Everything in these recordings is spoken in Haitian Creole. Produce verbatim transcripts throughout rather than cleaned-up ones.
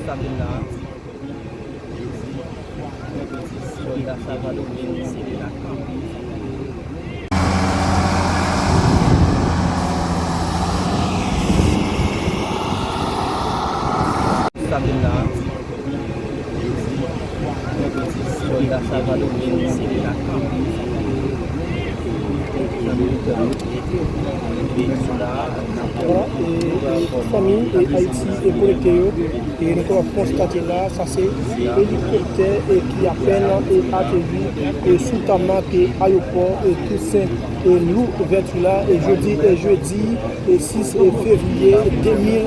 Sa vin la, sòlda salvadoryen, se la kanpe. Sa vin la, sòlda salvadoryen, se la kanpe. Voilà, e, e, fanmi, e, Ayiti, e, konekte yo. E nou kapab konstate la, sa se elikoptè, e, ki apèn, e, ateri, e, sou tamak, e, ayewopò, e, Toussaint, e, Louverture la, e, jodi, e, jedi, e, sis, e, fevriye de mil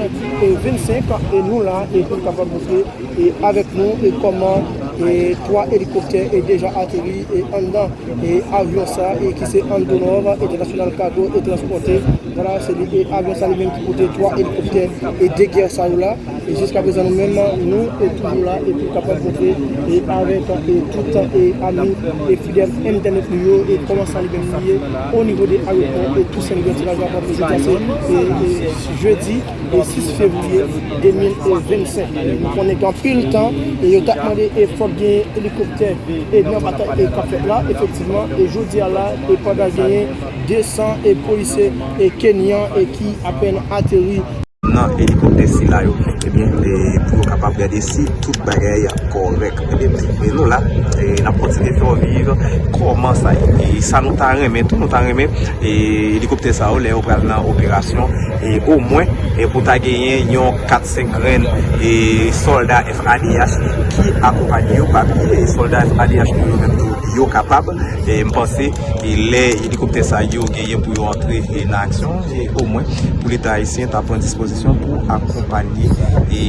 vennsenk, e, nou la, e, pou n kapab montre, e, avèk nou, e, kòman, e, twa elikoptè, e, deja ateri, e, anndan, e, avyon sa, e, ki se Antonov International Cargo et Transporte. Voilà, se li, e, avyon sa li menm ki pote twa elikoptè, e, de gè sa yo la. E jiska prezan nou menm, nou, e, toujou la, e pou kapab montre, e, avèk, e, tout, e, ami, e, fidèl entènèt nou yo, e kòman sa li menm li ye, o nivo de ayewopò, e Toussaint Louverture la, jan w ap wè se, e, e, jedi, e, sis fevriye de mil vennsenk. Nou konnen gen anpil tan, e yo t ap mande, e fòk gen elikoptè, e nan batay, e k ap fèt la, efektivman, e jodi a la, e pandan genyen de san, e polisye, e kenyan, e ki apèn ateri. Nan elikoptè sila yo, ebyen, e, pou yo kapab gade si tout bagay kòrèk. Ebyen, e nou la, e n ap kontinye fè w viv kòman sa ye. E sa nou ta renmen, tou nou ta renmen, e elikoptè sa yo, lè yo pral nan operasyon, e omwen, e pou ta genyen yon kat senk grenn, e sòlda F A D H ki akonpanye yo, pa bliye, e sòlda F A D H nou yo menm tou, yo kapab, e m panse, e lè elikoptè sa yo genyen pou yo antre, e nan aksyon, e omwen pou Leta ayisyen ta pran dispozisyon pou akonpanye, e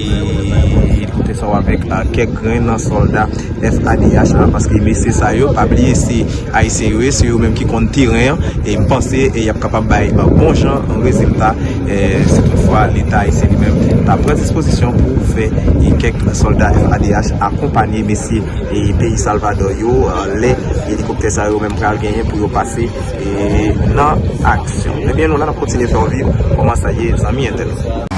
elikoptè sa yo avèk, a, kèk grenn nan sòlda F A D H la, paske mesye sa yo, pa bliye, se Ayisyen yo ye, se yo menm ki konn teren an, e m panse, e y ap kapab bay, a, bon jan rezilta, e si toutfwa Leta ayisyen li menm ta pran dispozisyon pou fè, e kèk sòlda F A D H akonpanye mesye, e peyi Salvadò yo, a, lè elikoptè sa yo menm pral genyen pou yo pase, e nan aksyon. Ebyen, nou la, n ap kontinye fè w viv kòman sa ye, zanmi entènèt.